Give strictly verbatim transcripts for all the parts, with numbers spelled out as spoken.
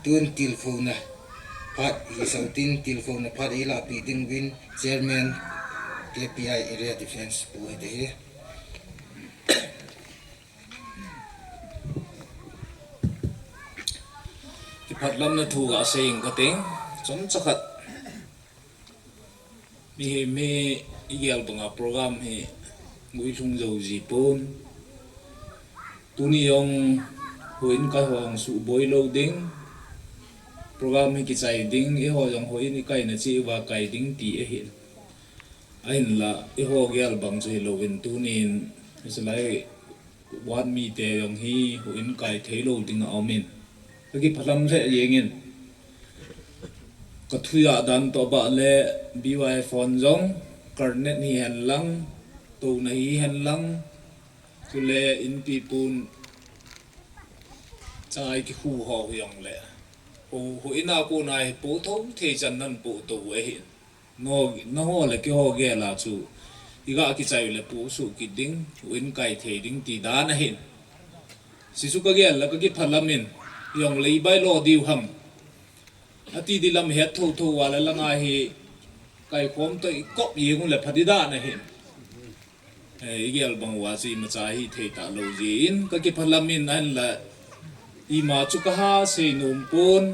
Tun tilkhouna phat hi sautin, tilkhouna phat hi lahpeh ding uvin Chairman K P I Area Defence Pu hite hi. Kiphatlamna thu gasei inge kating, chomcha khat. Mihem hi igel banga program hi guilhung jou ji pon. Tuni jong houin kai ho jong suboi lou ding. Program hi kichai ding, eiho jong houin ikaina cheh uva kai ding ti ahi. Ahinla, eiho gel bang chu hilouvin tunin, hichulai ward mite jong hi houin kai thei lou ding aumin. Kakiphalam lheh jengin. Kathu jah dan toh bah le B Y F hon jong, karnet hihen lang, touna hihen lang, chule inpi pon chai kikhu ho hijongle. Hou, houin a kona hi po thou thei chan nan po tou ahi. No, nangho le keiho gel a chu, iga kichai u le po suh kit ding, houin kai thei ding ti dan ahin. Hichu kagel le kakiphalam in, hijongle ibai lo diu ham. Ati di lam het thou thou uva le langa hi, kaikhom toh ikop jeng u le pha di dan ahin. Eh, igel bang uva chu imacha hithei talou jeh in, kakiphalam in ahinla, ima chu kaha sei nom pon,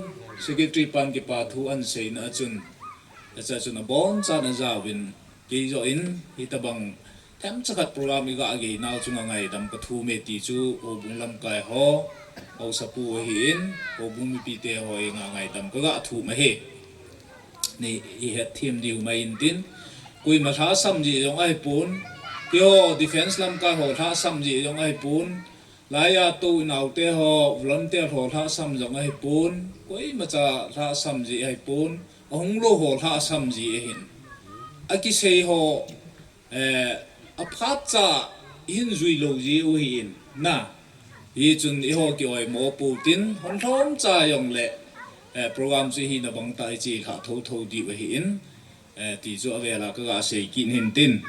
Secretary pan kipa thu ahin seina a chun, hiche a chun abonchan ajaovin, kei joh in, hitobang themcha khat program iga gei nau chunga ngaidam kathum e ti chu, houbung lamkai ho, haosapu ahin, houbung mipite ho henga ngaidam kaga thum ahi. Nei ihet them diu mai intin, koima lhasam ji jong ahipon, keiho defence lamkai ho lhasam ji jong ahipon, laiya tou inaote ho, volunteer ho lhasam jong ahipon, koimacha lhasam ji ahipon, ahung lou ho lhasam ji ahin. Akisei ho, eh, aphatcha ihin jui lou ji u ahin, na. Hichun eiho ki-oimo pou tin, hon lhomcha jongle, eh, program chu hina bangtah ichelhah thou thou diu ahin, eh, ti chu avel a kaga sei kit intin.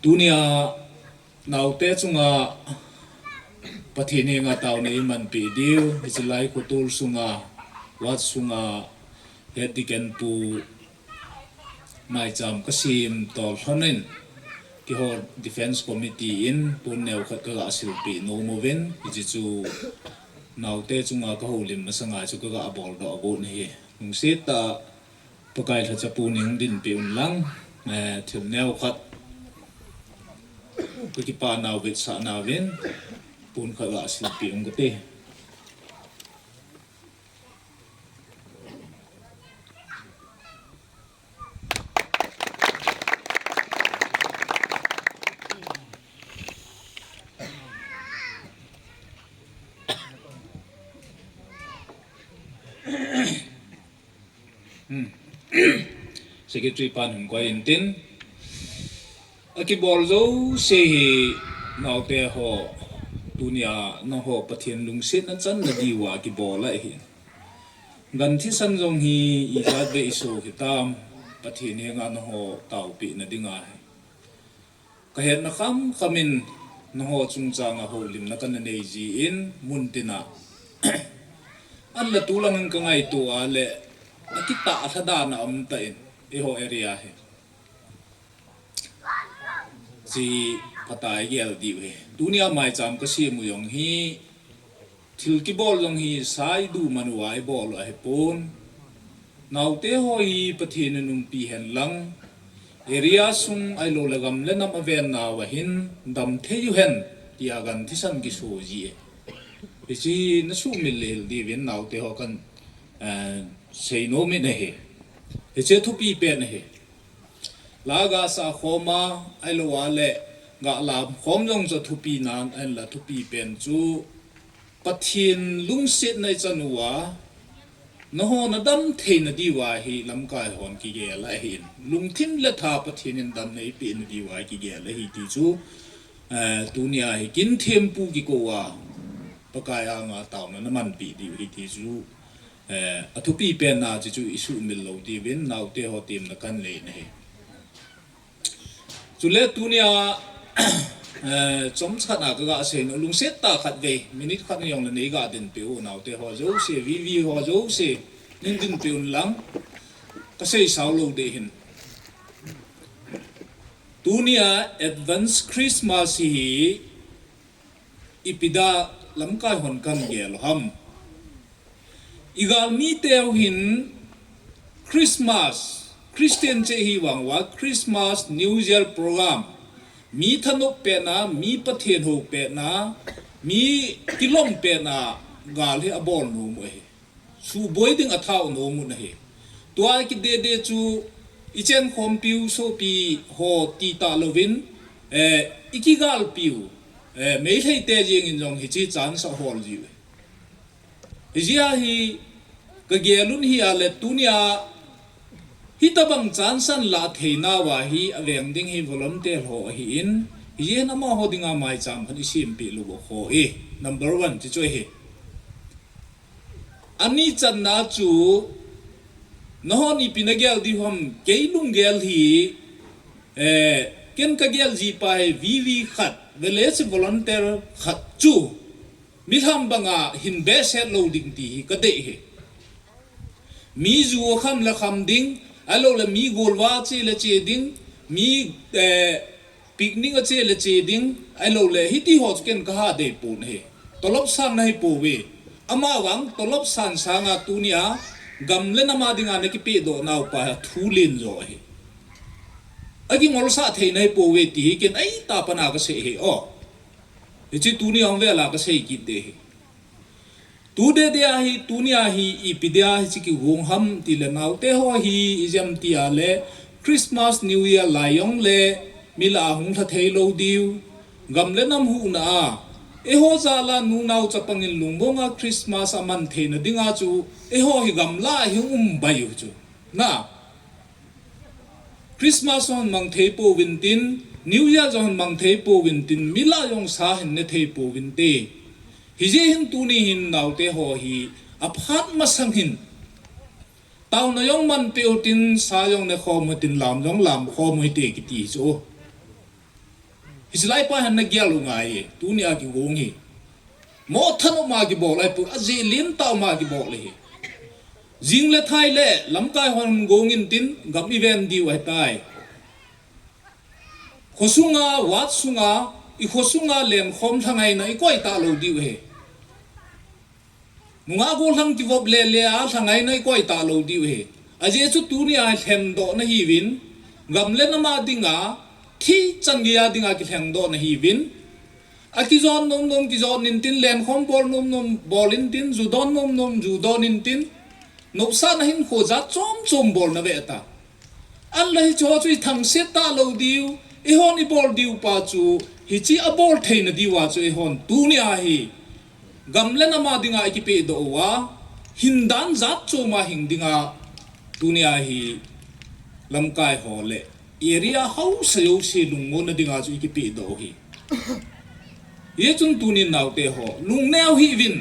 Tunia naote chunga Pathen henga taona imanpeh diu, hiche lai khotol sunga, ward sunga, Head Deacon Pu maicham kasem toh lhonin, keiho Defence Committee in pon neo khat kaga silpeh nom uvin, hiche chu naote chunga kahoulim masanga chu kaga boldoh got ahi. Lungset tah a Pakai lhacha pu nei hung dinpeh un lang, eh, thil neo khat kakipa nau vetsah nauvin pon khat ga silpeh ung kate. Hmm. Secretary pan hung koi intin. Akibol jouse hi naote ho, tunia nangho Pathen lungsetna channa diuva kibol ahi. Gan thisan jong hi ijat vei isoh hitam, Pathen henga nangho taopehna dinga hi. Kahetna khamkham in nangho chungchanga houlimna kana nei jin muntina. Ahinla tulangin kangaito a le akitah lhadan a umtah in eiho area hi. Chi phatah a igel diu hi. Tunia maicham kasem u jong hi, thil kibol jong hi saidu man uva ibol u ahipon. Naote ho hi Pathen in umpi hen lang, area sung ahilou le gam le nam aven nauva hin damthei u hen, tia gan thisan kiso ji e. Hiche hi nasuhmil lel diuvin naote ho kan, eh, seinom in ahi. Hiche thupi pen ahi. La gasah khom a, ahilou a le, galam khom jong chu thupi nan, ahinla thupi pen chu Pathen lungsetna ichan uva, nangho nadam theina diuva hi lamkai hon kigel ahin. Lungthim le tha Pathen in damna eipehna diuva kigel ahi ti chu, eh, tunia hi kin thempu kikou a, Pakai anga taona namanpeh diu ahi ti chu, eh, athupi pen a chu chu isuhmil lou diuvin, naote ho temna kanei ahi. Chule tunia, Eh, chomcha khat na kaga sei nom, lungset tah khat vei, minute khat na jong le neiga dinpeh un, naote ho jouse, V V ho jouse, neidinpeh un lang, kasei sao lou ding ahin. Tunia Advance Christmas hi, hi ipi dia lamkai hon kagel u ham. Igalmi teu hin Christmas, Christian cheh hi vang uva Christmas, New Year program, mi thanop petna, mi Pathen hou petna, mi kilom petna gal hi abol nom u ahi. Suboi ding athao nom u ahi. Tua kideh deh chu ichenkhompiu sopi ho tita louvin, eh, ikigalpiu, eh, Meitei te jeng in jong hiche chance ahol jiu ahi. Hijeh a hi kagel un ahile tunia hitabang chance alah theinauva hi aveng ding hi volunteer ho ahin, hijeh in amaho dinga maicham khat isempeh lou u ahi. Number one, hichu ahi. Ani channa chu, nahon ipi nagel diu ham, kei lunggel hi, eh, ken kagel jipa hi V V khat, village volunteer khat chu, milham banga hin behseh lou ding ti hi kadei ahi. Mi ju akham le kham ding, ahilouleh mi golvah ache le che ding, mi, eh, picnic ache le che ding, ahilouleh hiti ho chu ken kaha dei pon ahi. Tolop sang nahi pouve. Amavang tolop sang sanga tunia gam le nam a dinga nakipehdoh naupa hi athu len jo ahi. Akingolsah thei nahi pouve ti hi ken aitah pana kasei ahi o. Hiche tuni hung vela kasei kit ding ahi. Tu deh deh a hi, tunia hi, ipi dia hiche kigong ham tile naote ho hi, ijeh ham tile, Christmas, New Year lai jongle, mi lah a hung lha thei lou diu, gam le nam huhna a, eiho jal a nunao chapang in lungmonga Christmas aman theina dinga chu, eiho hi gamlah a hi um bai u chu. Na, Christmas jong hin mang thei pouvin tin, New Year jong hin mang thei pouvin tin, mi lah jong sa hin ne thei pouvin te. Hijeh hin tuni hin naote ho hi aphat masang hin, taona jong manpeh u tin, sa jong ne khom u tin, lam jong lam khom u hite kiti chu. Hiche lai pa hin nagel u ngai e, tunia kigong hi. Mo thanop ma kibol ahipoi, ajeh lentah ma kibol ahi. Jing le thai le, lamkai hon gong in tin, gam iven diu ahitai. Khosunga, ward sunga, ikhosunga lenkhom lhangaina ikoi talou diu ahi. Nungah gollhang kivop lele a lhangaina ikoi talou diu ahi. Ajeh chu tunia lhengdoh nahiuvin, gam le nam a dinga, thi chan geiya dinga kilhengdoh nahiuvin. Akijon nom nom kijon in tin, lenkhom bol nom nom bol in tin, ju don nom nom ju don in tin, nopsahna hinkho jat chom chom bol nave ta. Ahinla hicheho chu ithangset talou diu, eihon ibol diu pa chu, hiche abol theina diuva chu eihon tunia hi gam le nam a dinga ikipehdoh uva, hindan jat choma hing dinga tunia hi lamkai ho le area haosa jouse lungmonna dinga chu ikipehdoh u ahi. Hichun tunin naote ho, lungneo hih uvin.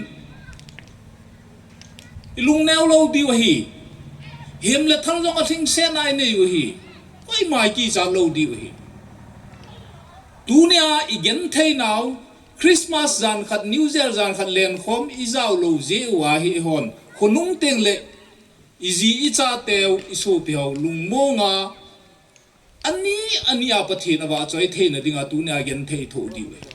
Ilungneo lou diu ahi. Hem le thal jong alhingsetna inei u ahi. Koima ikichat lou diu ahi. Tunia igenthei nau, Christmas jan khat, New Year jan khat lenkhom ijao lou jeh uva hi eihon khonung teng le iji ichateu, isopi ho lungmonga, ani, ani a Pathen avahchoi theina dinga tunia genthei thoh diu ahi.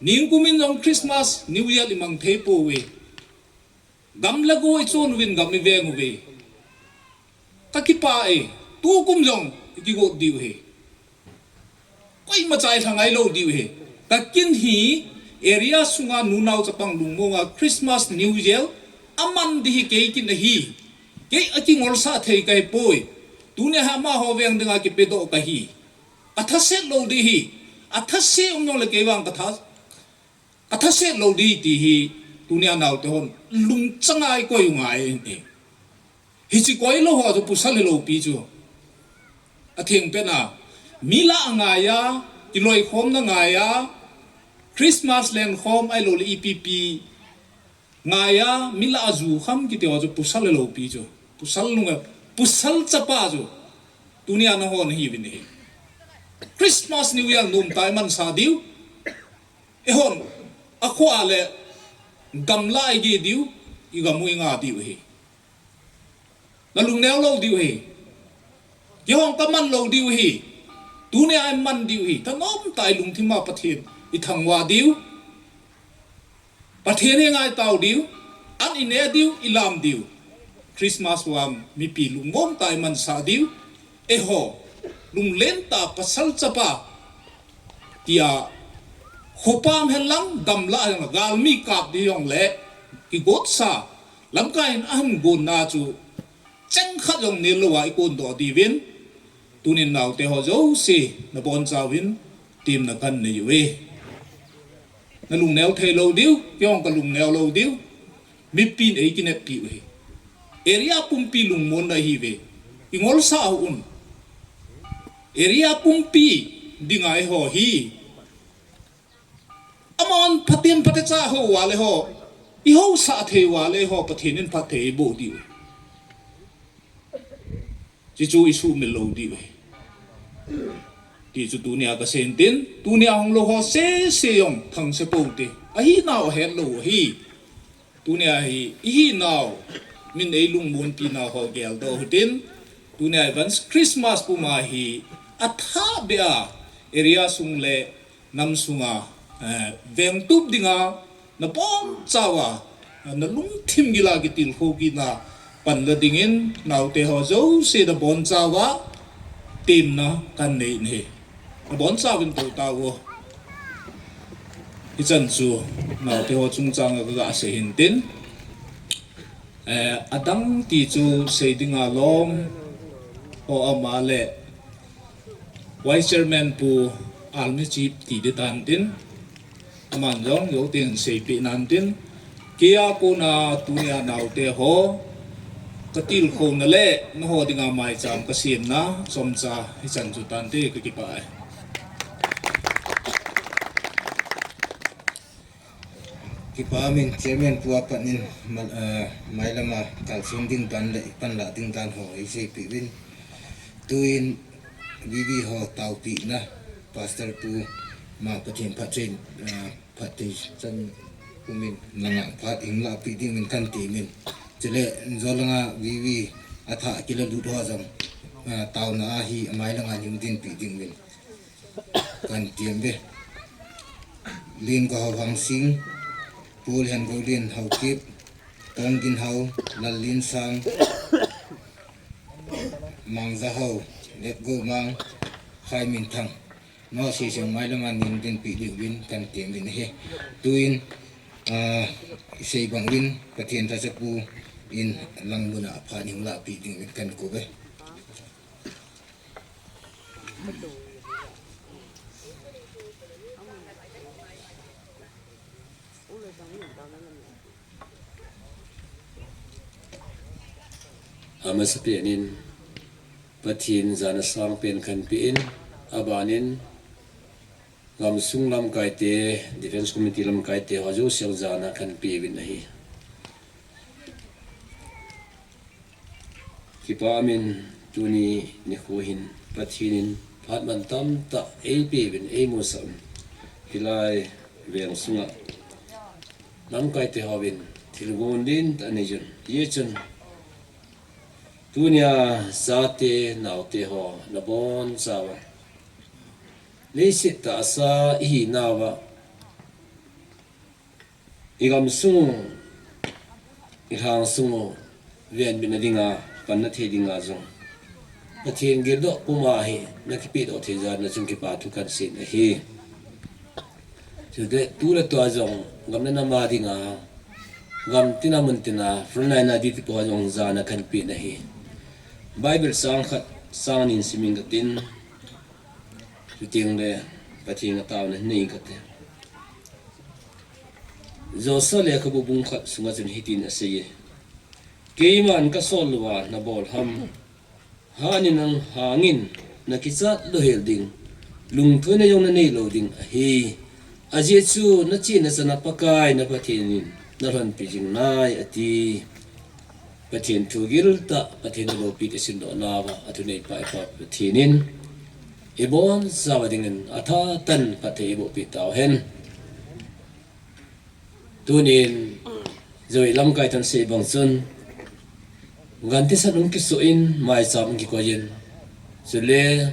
Ningkum in jong Christmas, New Year imang thei pouve. Gam le go ichon uvin gam iveng uve. Kakipah e, tukum jong ikigot diu ahi. Koimacha ilhangai lou diu ahi. Kakin hi area sunga nunao chapang lungmonga Christmas, New Year aman ding hi kei kin ahi. Kei akingolsah thei kahipoi. Tunia hi amaho veng dinga kipedoh kahi. Athaset lou ding ahi. Athase um jongle kei vang katha, kathaset lou ding ahi ti hi tunia naote hon lungchanga ikoi u ngai e. Hiche koilou ho chu pasal hilou pi chu. Athengpena, mi lah a ngaiya, kiloikhomna ngaiya, Christmas lenkhom ahilouleh ipi ipi ngaiya, mi lah a ju kham kiti ho chu pasal hilou pi chu. Pasal nunga, pasal chapa chu. Tunia nahon nahiuvin ahi. Christmas New Year nomtah imansah diu. Eihon, akhoa le gamla igeh diu, igam u inga diu ahi. Nalungneo lou diu ahi. Keihon kaman lou diu ahi. Tunia iman diu ahi. Thanom tah ilungthim a Pathen ithangvah diu. Pathen henga itao diu, an ineh diu, ilam diu. Christmas vang mipi lungmong tah imansah diu. Eiho, lunglen tah pasal chapa, tia, khopam henlang, gamla henlang, galmi kap ding jongle, kigotsa, lamkai in ahin gonna chu, cheng khat jong nel louva ikondoh diuvin, tunin naote ho jouse, nabonchauvin, temna kanei uve. Nalungneo thei lou diu, keihon kalungneo lou diu, mipin eikineppi u ahi. Area pumpi lungmonna ahiuve, ingolsah hih un. Area pumpi dinga eiho hi, amahon phaten phatecha houva le eiho, ihousah thei uva le eiho, Pathen in phatthei eiboh diu. Hichu isuhmil lou diu ahi. Tichu tunia kaseiyin tin, tunia hung lou ho sese jong thangse poute. Ahinau ahet lou ahi. Tunia hi, ihinau, min eilungmonpi nau ho geldoh hitin. Tunia Evans Christmas puma hi, athahbeh a, area sung le nam sunga, eh, vengtup dinga, nabonchauva, nalungthim gila kitilkhou kitna panla dingin, naote ho jouse nabonchauva, temna kanei ahi. Nabonchauvin tou tauvo. Hichan chu, naote ho chungchanga kaga seiyin tin. Eh, adang ti chu sei dinga lom, ho ama le, Vice Chairman Pu Almi Chip ti ding tan tin, aman jong jou teng seipeh nan tin, keia kona tunia naote ho, katilkhouna le, nangho dinga maicham kasemna, chomcha hichan chu tante kakipah e. Kipah umin Chairman Pu apat in mal-, eh, mailama kalson ding dan le ipanlah ding dan ho eiseipeh uvin. Tuin V V ho taopehna Pastor Pu ma Pathen phatthei, eh, phatthei chan umin nanga phat hinglahpeh dingin kanti umin. Chule jolanga V V athah kilalut ho jong, eh, taona a hi amailanga hung dinpeh ding umin. Kanti uve. Len Kahao Hangsing, Pu Lengoulen Haokip, Tongginhao, Lallinsang, Mangjahao, Letgoumang, Khaiminthang. Nangho sese mailama hung dinpeh diuvin kanti umin ahi. Tuin, ah, isei bang uvin Pathen thachapu in langmuna phat hinglahpeh dingin kakou uve. Amasapen in Pathen jana sangpen kanpeh in, abanin gamsung lamkaite, Defence Committee lamkaite ho jouse jana kanpeh uvin ahi. Kipah umin tuni nikho hin Pathen in phat mantam tah eipeuvin eimusah un. Hilai veng sunga lamkaite hovin thilgon lentah anei jun. Hijeh chun tunia chate naote ho nabonchauva leiset tahsa ihinauva, igamsung u, ilhangsung u, venbitna dinga, panna thei dinga jong Pathen geldoh puma hi nakipehdoh thei jeh a nachung kipa thu kansei ahi. Chule tu le tua jong gam le nam a dinga, gam tina mun tina, frontline a duty po jong jana kanpeh ahi. Bible chang khat, chang ni siming katin, chuteng le Pathen a taona nei kate. Joshua lekhabu bung khat sunga chun hitin aseiye. Keiman kasol uva nabol ham? Hanin nahangin nakichat louhel ding, lungthoina jong nanei lou ding ahi. Ajeh chu nachena chana Pakai na Pathen in nalhonpi jing nai ati. Pathen thu giltah, Pathen loupi kasimdoh nauva, athuneipa i Pa Pathen in Ibonchauva dingin atha tah in phatthei eiboh peh tauhen. Tunin, Jowai lamkai thon sei bang chun, gan thisan hung kisoh in, maicham hung kikoi in. Chule,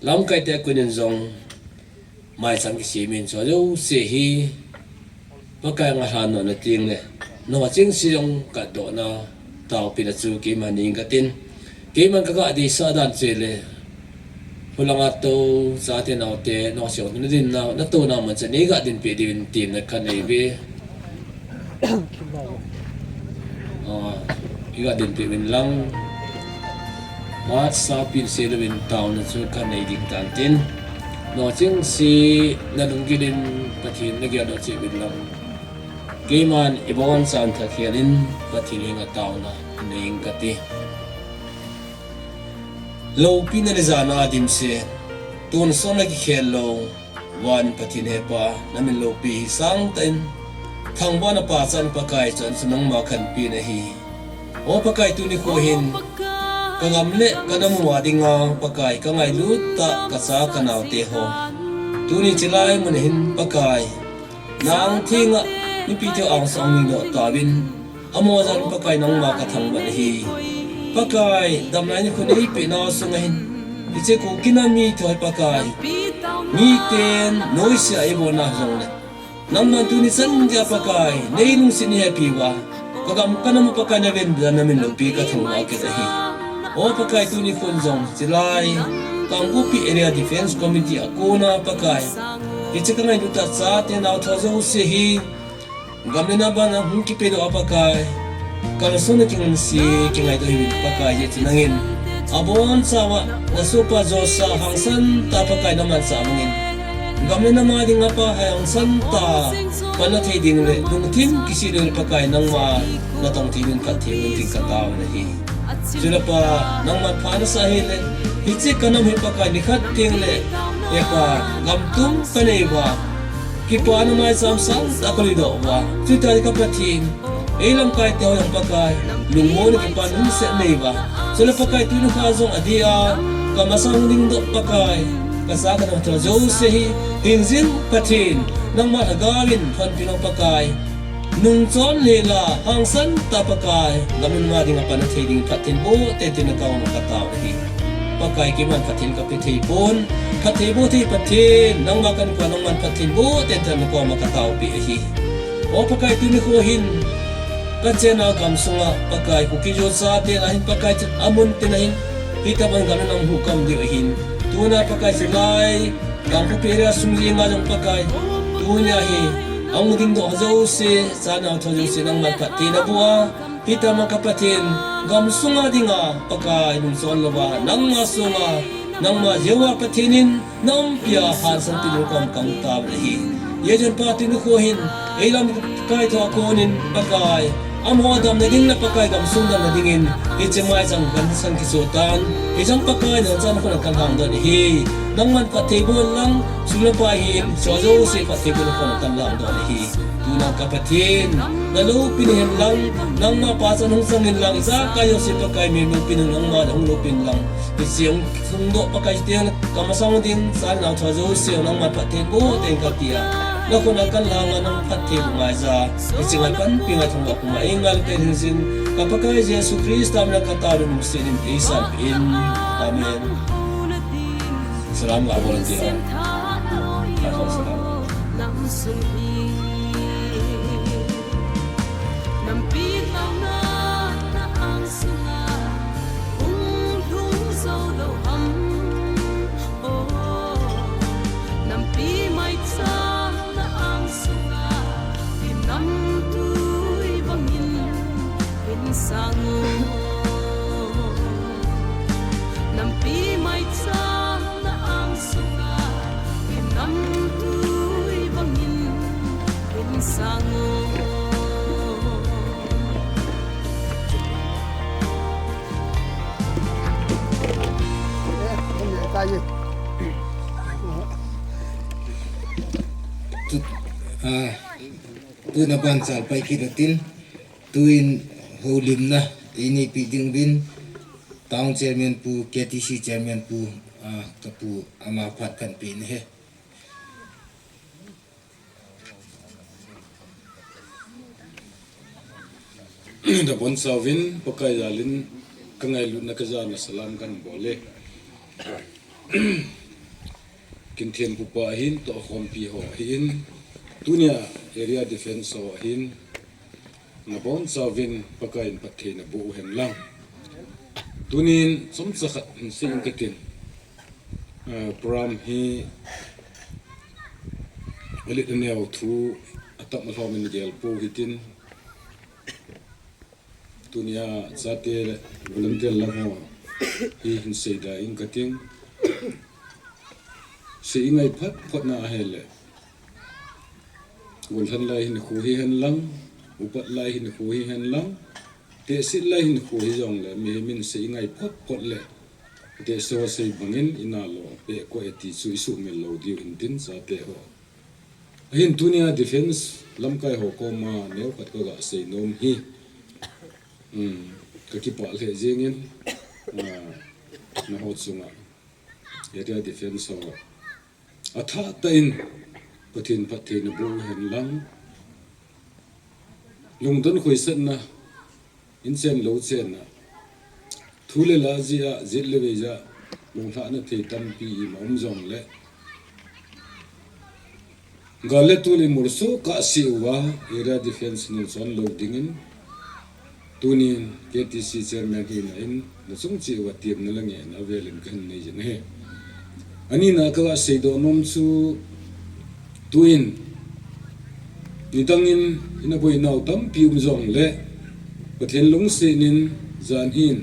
lamkai te a kon in jong, maicham kisem in, chua jouse hi, Pakai anga lhan nona teng le, nangho chengse jong katdohna, taopina chu keima nei inge katin. Keiman kaga deisah dan chu ahile, Khulanga tou, chate naote, nangho chengse nadin nau, natouna mun chu neiga dinpeh diuvin temna kanei uve. Ah, iga dinpeh uvin lang. Phat sapi in seilouvin taona chu kanei ding tan tin. Nangho chengse nalunggil in Pathen nageldoh cheh uvin lang. Keiman ibonchauvin thakhel in Pathen henga taona nei inge kati. Loupina le jana dimset, tonsotna kikhel lou, van Pathen hepa, namin loupi hi sangtah in, thangvahna pachatna Pakai chun nangma kahin pen ahi. O Pakai, tuni nikho hin, kagam le kanam uva dinga, Pakai, kangailut tah kacha kanaote ho. Tuni chilai mun hin, Pakai, nang thenga, mipite angsung a hung dingdoh tauvin, amaho jal in Pakai nangma kathangvah ahi. Pakai, damlai nikho neipeh nau sunga hin, hiche Kuki nam mite ho Pakai, miten noise a eibolna jongle, nangman tuni chan geiya Pakai, neilungset in neihepi uva, kagam kanam u Pakai naven dan namin loupi kathangvah kit ahi. O Pakai, tuni khun jong chilai, Kangpokpi Area Defence Committee a kona Pakai, hiche kangailut tah chate naothou jouse hi, gam le nam a hung kipehdoh a Pakai, kalsonna kingansea, kingaito hih uvin Pakai, hijeh chun nangin, abonchauva, nasohpa Joshua hangsan tah Pakai namanchah bangin, gam le nam a dinga Pakai hangsan tah, panna thei ding le, lungthim kisih ding le Pakai nangma, natong thei ding phattheiboh ding katao ahi. Chule Pa, nangman pha nasah hih le, hiche kanam hi Pakai nikhat teng le, e Pa, gam tum kanei uva, kipana maicham sangtah a kaluidoh uva, chutah le ka Pathen, ei lamkai teho jong Pakai, lungmonna kipana lungset nei uva, chule Pakai tuni nikho jong adeh a, kamasang dingdoh Pakai, kacha kanaothou jouse hi, hingjing Pathen, nangma lhagaovin lhonpin lang Pakai, nungchon le la, hangsan tah Pakai, gam le nam a dinga panna thei ding phattheiboh tenten nakoma katao ahi. Pakai, keiman phatthei kape thei pon, phattheiboh thei Pathen, nangma kahinkho a nangman phattheiboh tenten nakoma kataopeh ahi. O Pakai, tuni nikho hin, kachena gamsunga Pakai, Kuki-Zo chate na hin Pakai, amun tin ahin, hitobang gam le nam huhkam diu ahin, tuna Pakai chilai, Kangpokpi area sung jenga jong Pakai, tunia hi, ahung dingdoh jouse, cha naothou jouse nangman phatthei naboh a, hitobang ka Pathen, gamsunga dinga Pakai nungchon louva, nangma songa, nangma Jehovah Pathen in, na umpia hansanpeh ding kom kangtao ahi. Hijeh chun Pa, tuni nikho hin, ei lamkai teho a konin Pakai, amaho damna ding le Pakai gamsung damna dingin, hiche maicham kasan kisoh tan, hijeh chun Pakai nangma chang khut a kalhangdoh in ahi. Nangman phattheiboh in lang, sum le pai hin, hicheho jouse phattheibohna khut a kalhangdoh in ahi. Tuna ka Pathen, naloupina hen lang, nangma pachatna hung changin lang, ijakai jouse Pakai min loupina nangman hung loupin lang, hiche hung sungdoh Pakai teng, kamasang ding, cha le naothou jouse nangman phattheiboh teng katia, nakhut a kalhanga nang phattheiboh ngaija, hiche ngai panpi ngai thangvah puma eingailut teng hingjing, ka Pakai Jesu Christa mina katao in lungset in eisanpeh in. Amen. Salam ga volunteer. Salam. Tu, ah, tuna banchal pai kit utin, tuin houlimna, ini pi ding uvin, Town Chairman Pu, K T C Chairman Pu, ah, ka Pu ama phat kan pe ni he. Nabon chauvin Pakai jalin ka ngailutna ka jana salam kan bol e. Kinthempupa ahin, tohkhompi ho ahin, tunia area defense ho ahin, nabon chauvin Pakai in phattheina boh u hen lang. Tunin chomcha khat hin sei ing katin. Eh, program hi alet aneo thu atam alhom in gel pou hitin, tunia chate volunteer lang ho hi hin seida ing kating. Sei ingai phot phot na ahile, golhang lai hin khu hi hen lang, upat lai hin khu hi hen lang, tehse lai hin khu hi jongle, mihem in sei ingai phot phot le, tehse ho sei bangin ina lo pe ko e ti chu i sumil lou diu hintin chate ho. Ahin tunia defense lamkai ho koma neo khat ka ga sei nom hi. Um, ka kipah lheh jengin, ah, naho chunga area defense ho athah tah in Pathen phattheina boh u hen lang. Lungdon khoisatna, in chen lou chenna, thu le la jeh a, jet le vei jeh a, lunglhahna thei tampi ima um jongle, gal le tol i mursu kah seh uva, area defense nung chon lou dingin, tunin K T C chairman hina in, nachung cheh uva temna le ngehna avelin kahin nei jin ahi. Anina ka ga seidoh nom chu, tuin, nidangin, ina boinau tampi um jongle, Pathen lungsetnin jan hin,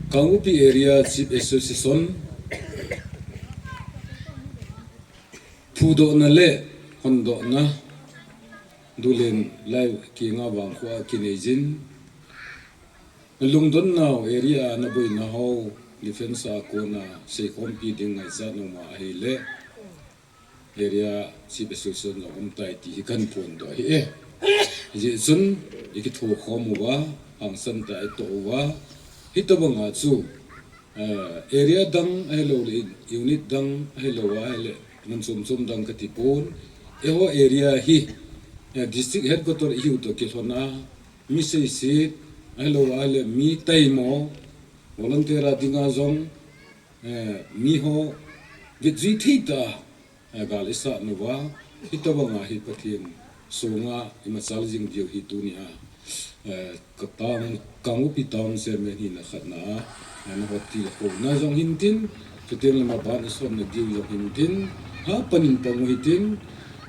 Kangpokpi Area Chief Association, phudohna le hondohna, Dulen lai kinga vangkho a kinei jin. Lungdon nau area na boina ho defense a kona seikhompi ding ngaichat numa ahile, area chief association jong um tai ti hi kan phondoh ahi e. Hijeh chun, i kithokhom uva, hangsan tah i toh uva, hitobanga chu, eh, area dang ahilouleh unit dang ahilou ahile mun chom chom dang kati pon. Eiho area hi, eh, district headquarter ihiu toh kilhon a, mi seiset ahilou ahile mi taimo, volunteer a dinga jong, eh, miho vetjui thei tah a, eh, gal isah nauva, hitobanga hi Pathen sunga imachal jing diu hi tunia, eh, ka town, Kangpokpi town chairman hina khatna a, eh, nahot tilkhouna jong hintin, chuteng le maban isonna diu jong hintin, hapan in pang u hitin,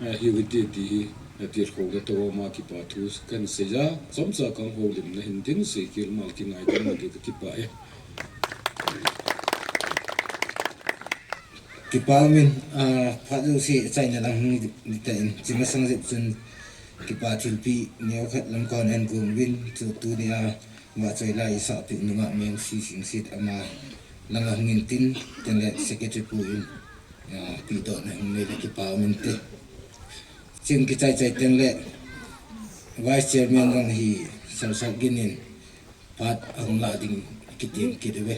eh, hiu hite ti hi, eh, tilkhouna toh ma kipa thu kan seiya, chomcha kan houlimna hintin, seikhel mal kingaidam na diu ka kipah e. Kipa umin, ah, phat jouse achaina lang hung ding tah in, chi masang jep chun kipa thilpeh neokhat lam kon an gong uvin, chu tunia vahchoi la isahpeh nungah Mengsi Singsit ama langa hung intin, tengle secretary pu in, ah, pehdohna hung nei le kipa umin te. Chun kichai chai tengle vice chairman jong hi Salsat Gin in phat ahung la ding kitem kit uve.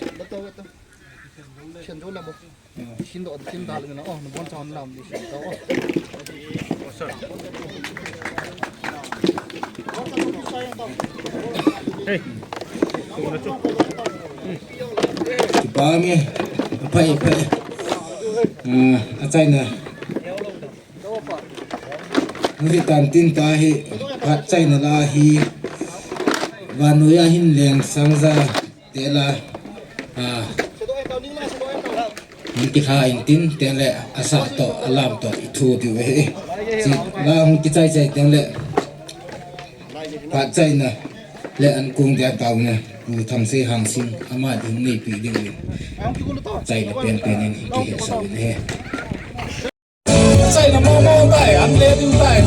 Kipa ume, aphai, aphai. Ah, achaina. Hung hitan tin tua hi, phat chaina la hi, vannoi a hin leng sangja te la, ah, hung kilha intin, tengle asah toh, alam toh, ithu diu ahi. Chi la hung kichai chai tengle, phat chaina le ankong dia taona, Pu Thamsei Hangsing, ama din neipi dingin, chaina penpen in hung kihetsah uvin ahi. Chaina momo tai, an le ding tai.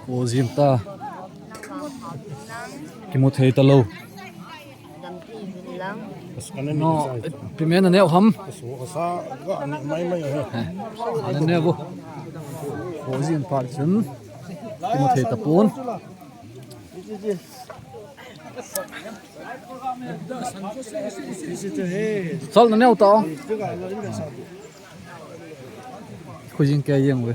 Ozim ta. Kimu thei ta lo. No, pimena neo ham. Ana neo bo. Ozim pa chun. Kimu thei ta pon. Sal na neo ta. Khujing kei jeng ve.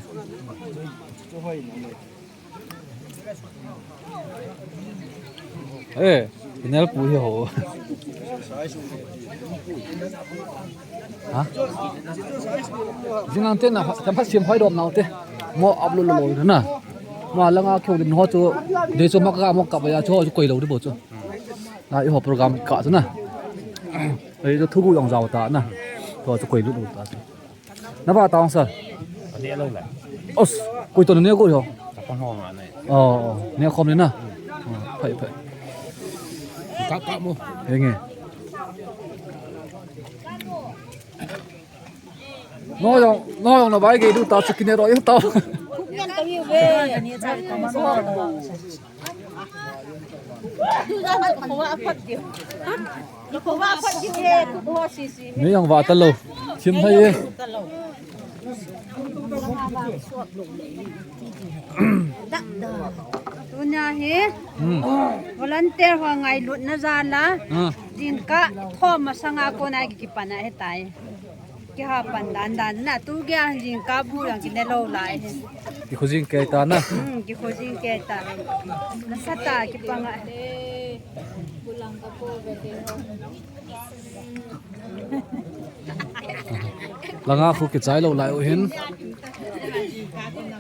Eh, inel pu hi ho. Ha? Jing ang te na, tam phat sim hoi dom nau te. Mo upload lo lo na. Ma langa kyo din ho chu. De chu ma ka mo ka ba ya chu ho chu koi lo de bo chu. Na i ho program ka chu na. Ei chu thu gu yong jao ta na. To chu koi lo lo ta chu. Na ba ta ong sa. Ani lo la. Os, koi to ne ko yo. Ta pa ho ma ne. Oh, ne khom ne na. Oh, phai phai. Ka ka mo. Henge. No yong, no yong na bai ge du ta chu kine ro yong ta. Ni yang va ta lo. Thim thai ye. Tunia hi. Hmm. Volunteer ho ngailutna jal a. Ah. Jingkah thom masanga kona kipan ahitai. Kiha pan dan dan na tu kya jingkah bu yang kine lo lai. Kikhojing kei ta na. Hmm, kikhojing kei ta. Nasa ta kipang a. Langa khu kichai lo lai u hin.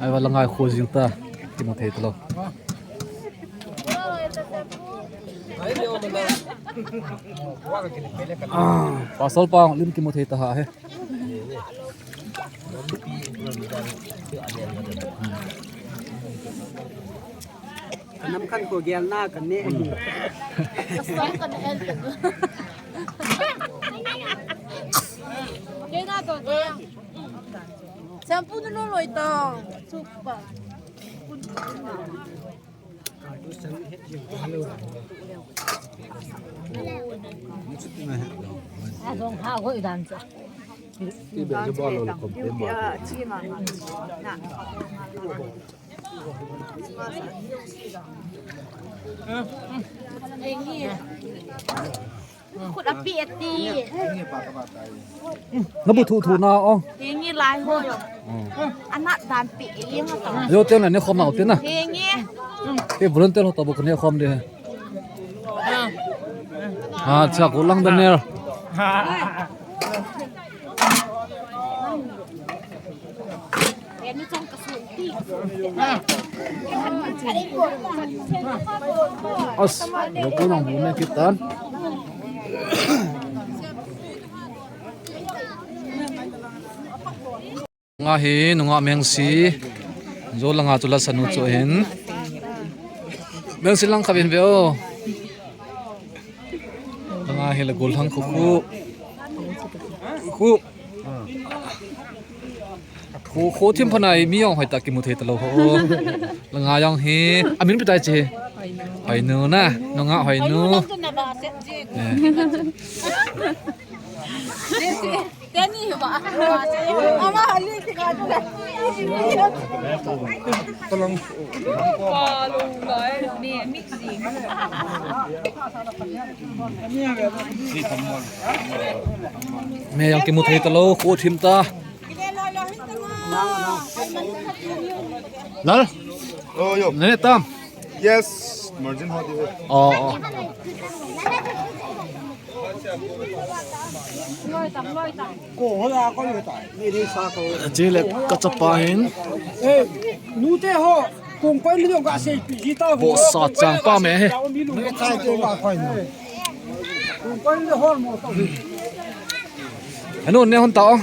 Aiva langa khojing ta. Kimu thei ta lo. Ah, pasal pang lim kimu thei ta ha he. Kanam khan ko gel na kan ne. Kena to. Shampoo nu lo loi to. Super. Khut api ati. Na bu thu thu na ong. Tingi lai ho. Ana dan pi e ma ta. Yo te na ne khom na te na. Tingi. Te volunteer ho ta bu ne khom de. Ha cha ko lang da ne. As, yo ko nang bu ne kitan. Nga hi nunga mengsi. Jo langa chu la sanu chu hin. Mengsi lang kha bin ve o. Langa hi la gol hang khu khu. Khu. Khu, khu thim phanai mi jong hoi ta kimu thei ta lo ho. Langa jong hi. Amin pi tai che. Hoi nu na. Nunga hoi nu. Eh. Teni hi ba. Ama hali ti ka tu le. Palang. Me jong kimu thei ta lo, khu thim ta. Lal. Oh, yo. Ne tam. Yes, margin ho di. Oh, oh. Chule ka chapa hin. Eh, nute ho, kong koi mi dong ka sei pi ji ta. Bo sa chang pa me he. Kong koi mi ho mo ta. Anu ne hon ta o.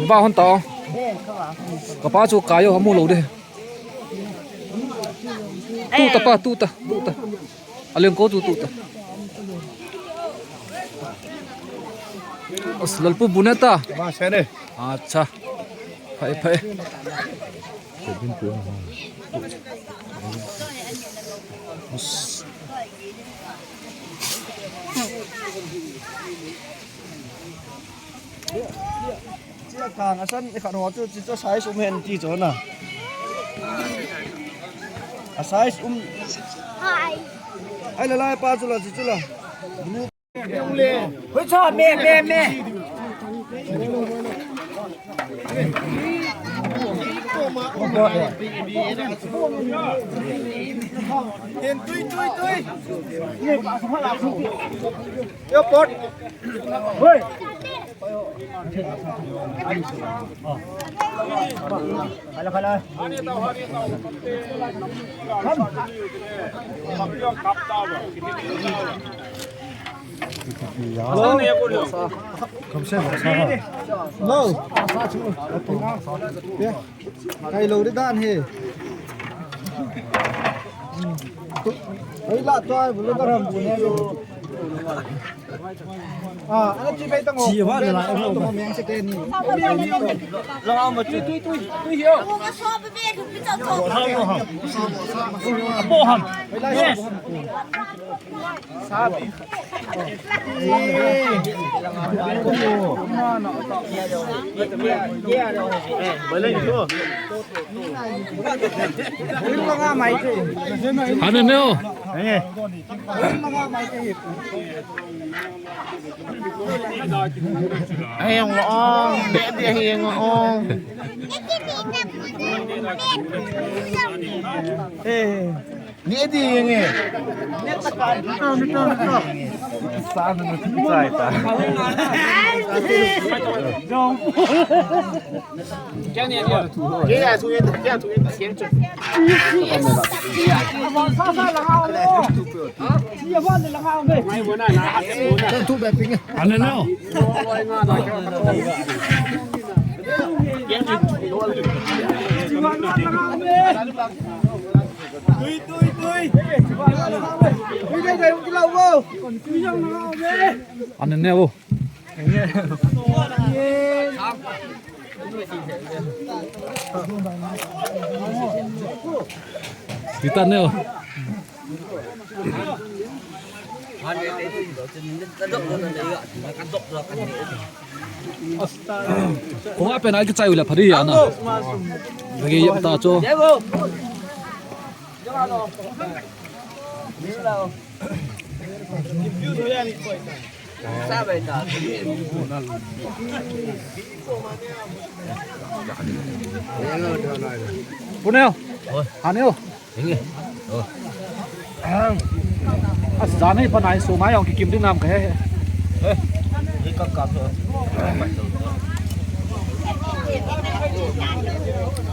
Ba hon ta o. Ka pa chu ka yo mu lo de. Tu ta pa, tu ta, tu ta. Aleng ko tu, tu ta. As, Lalpu bu ne ta. Ba se ne. Acha. Phai, phai. Chia kang asan, i khat ho chu, chi chu size um hen ti chu na. A size um. Ai la lai pa chu la, chi chu la. Hui cha, me, me, me. Hen, tui, tui, tui. Yo, pot. Hui. Kai lo di dan he. Hei la toi bu lo ka ram bu ne lo. Ah, ana chi bai tang o. Chi ba la la. Meng se ke ni. La ma chi tui tui tui hio. Apo ham. Yes. Ano neo? Ayang ong, baby, ayang ong. Eh. Ni edi yeng e. Sa na na tin sai ta. Kya ni edi? Kya tu ye? Kya tu ye? Kya tu? Ane no. Tui, tui, tui. Tui, tui, tui, tui, tui. Ane ne o. Tita ne o. Kong a pen a kichai u le phadi ana. Lagi yap ta cho. Puneo. Haneo. Inge. Oh. As jana hi panai so mai ong kikim ding nam ka he. Eh. Ni ka ka so.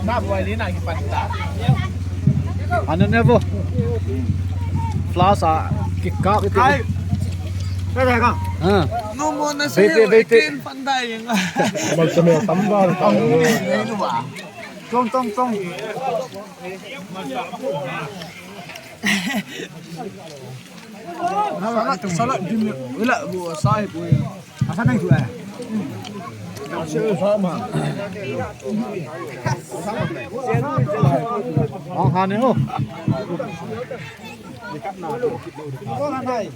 Na boy ni na ki pan ta. Ano ne bo. Flash a kikap iti. Ai. Ka ka. Ha. No mo na se. Bete, bete. Ken pan dai. Mal se me tam ba. Tong tong tong. Salad, salad din wala bu sai bu ya. Asa nang tu eh. Ong ha ne ho. Ong ha nai.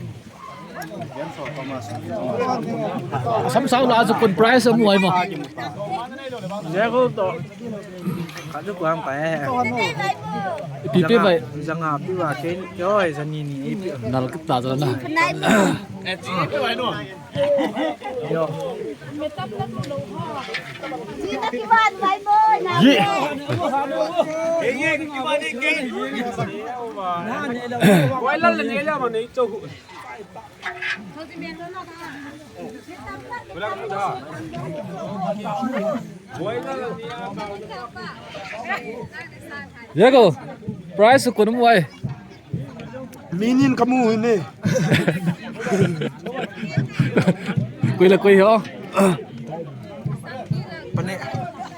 Sam sao la chu kun prize amu ai mo. Jego to. Ka chu kuang pa e. Pi pi bai. Janga pi wa ke, ke oi, jani ni pi. Nal kita jala na. Yo. Ye. Wai la le ne la ma ne cho. Yego, prize kun mu ai. Minin kamu hine. Koi la koi ho. Pane.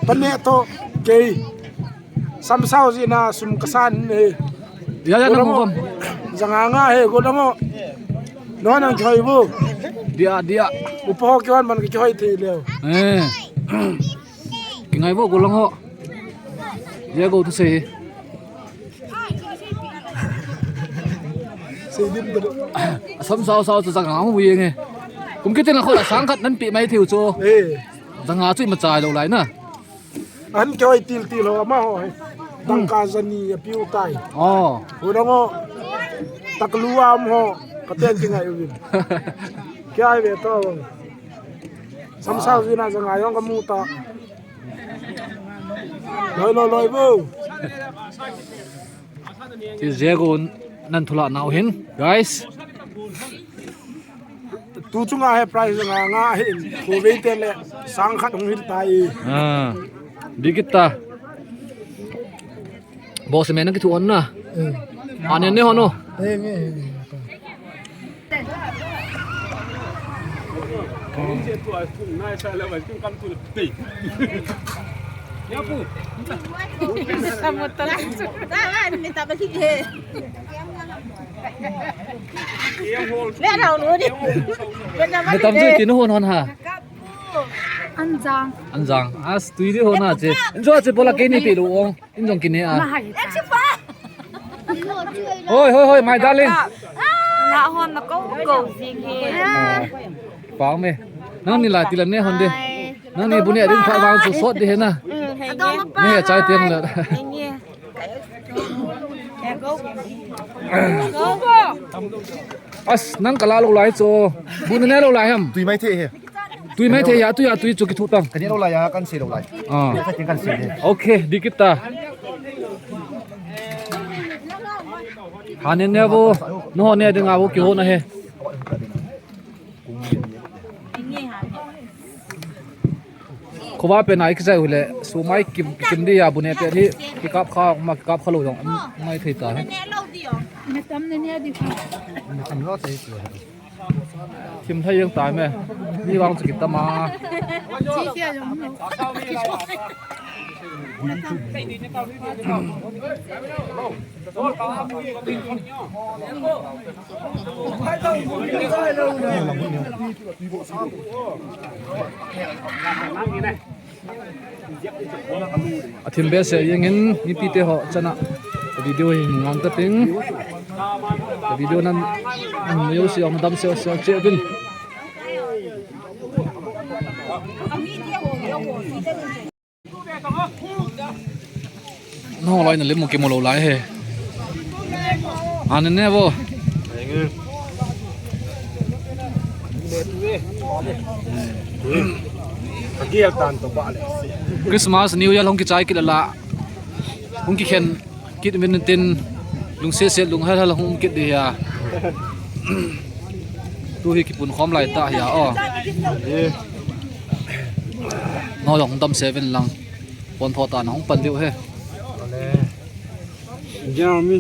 Pane to kei. Samsao ji na sum kasan ne. Ya, ya, na mo bam. Janga nga he, go na mo. No nang kihoi bu. Dia, dia. Upa ho kihon man kihoi thei leo. Eh. Ngai vo golang ho. Ye go to sei. Sei dim to. Asam sao sao chu janga mu yeng e. Kum kitin la kho la sang khat nan pe mai thei u chu. Eh. Janga chu ima chai lo lai na. An kihoi til til ho ama ho he. Dangka jani a piu tai. Oh. Hu dang ho. Taklu am ho. Ka ten ki ngai uvin. Kya ve to. Samsau vina janga jong ka mu ta. Loi loi loi bo. Ti jegu nan thula nau hin, guys. Tu chunga he prize nga nga hin. Ko ve te le sang khat hung hil tai. Ah. Bigita. Boss me na kithu on na. Hmm. Ane ne hono. Eh, nge, nge, nge. Natam chu tinu hon hon ha. Anjang. Anjang. As tui di hon ha che. Anjo che bola keni pe lu ong. In jong kine a. Mahai ta. Hoi, hoi, hoi, my darling. Nga hon na ko ko jing hi. Ah, pang me. Nang ni la ti la ne hon de. Nang ni bu ne ding pha vang su sot de he na. Mm, he nge. Ne he chai tiang la. He nge. As, nang kala lo lai cho. Bu ne lo lai ham. Tui mai the he. Tui mai thei ya, tui ya, tui chu kithu tang. Kan lo lai ya, kan se lo lai. Ah. Kan se. Okay, di kita. Hanin ne bo, no ne dinga bo kiho na he. Khuva pe nai kisai hule, sumai kim, kim di ya bu ne pe hi, kikap kha, ma kikap kha lo jong, mai thei ta he. Metam ne ne di kha. Metam lo te. Thim thei jeng tai me. Mi vang chu kitam a. A thim behseh jeng in, mipi te ho chana video hi ngam ta ting. Video nan, um, neo si ong dam seo seo che bin. No, lai na lim mu kimu lo lai he. Ani ne bo. Christmas, New Year hung kichai kit la. Hung kikhen kit min tin lungset set lunghel hel hung kit di ya. Tu hi kipun khom lai ta ya o. No jong dam seven lang. Pon tho ta na hung pan diu he. Jeremy.